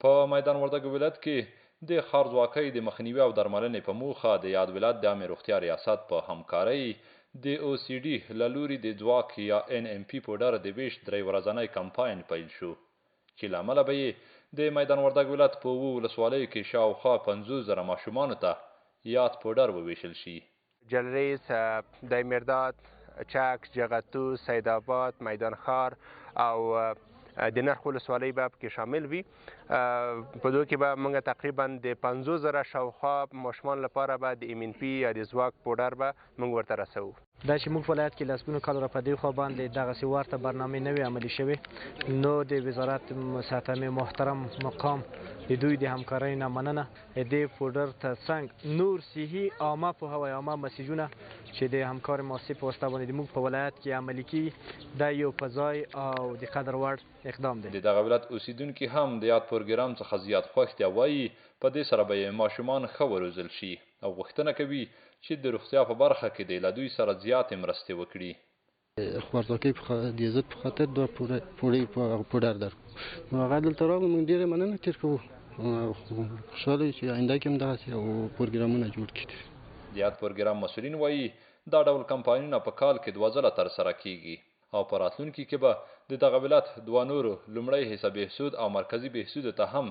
په میدان وردګو ولایت کې د ښارځواکۍ د مخنیوي او درملنې په موخه د یاد ولایت د عامې روغتیا ریاست په همکارۍ د او سي ډي له لوري د ځواک یا این ایم پي پوډر د وېش درې ورځنی کمپاین پیل شو، چې له امله به یې د میدان وردګ ولایت په اوو ولسوالیو کې شاوخوا 50,000 ماشومانو ته یاد پوډر ووېشل شي. جلریز، دایمیرداد، چک، جغتو، سیدآباد، میدان ښار او د نرخ ولسوالۍ به پکې شامل وي. په دوی کې به موږ تقریبا د 50,000 شاوخوا ماشومان لپاره به د ایم این پي یا د ځواک پوډر به موږ ورته رسوو. دا چې موږ ولایت کې لسګونو کالو را په دې خوا باندې دغسې ورته برنامې نه وې عملي شوې، نو د وزارت ساتمې محترم مقام د دوی د همکارۍ نه مننه. د پوډر ترڅنګ نور صحي عامه پوهاوی، عامه مسیجونه چې د همکار موسسې په واسطه باندې د موږ په ولایت کې عملي کیږي، دا یو په ځای او د قدر وړ اقدام دی. د دغه ولایت اوسیدونکي هم د یاد پروګرام څخه زیات خوښ دي او وایي په دې سره به یې ماشومان ښه وروزل شي او غوښتنه کوي چې د روغتیا په برخه کې دې له دوی سره زیاتې مرستې وکړي. خوارځواکۍ د عزت په خاطر دا پوړۍ پوډر درکړو، نو هغه دلته راغلو، موږ ډېره مننه ترې کوو، خوشحاله یو چې آینده کې هم دغسې یو پروګرامونه جوړ کړي. د یاد پروګرام مسؤلین وایي دا ډول کمپاینونه په کال کې دوه ځله ترسره کیږي او په راتلونکي کې به د دغه ولایت دوه نورو لومړی حصه بهسود او مرکزي بهسودو ته هم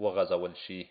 وغځول شي.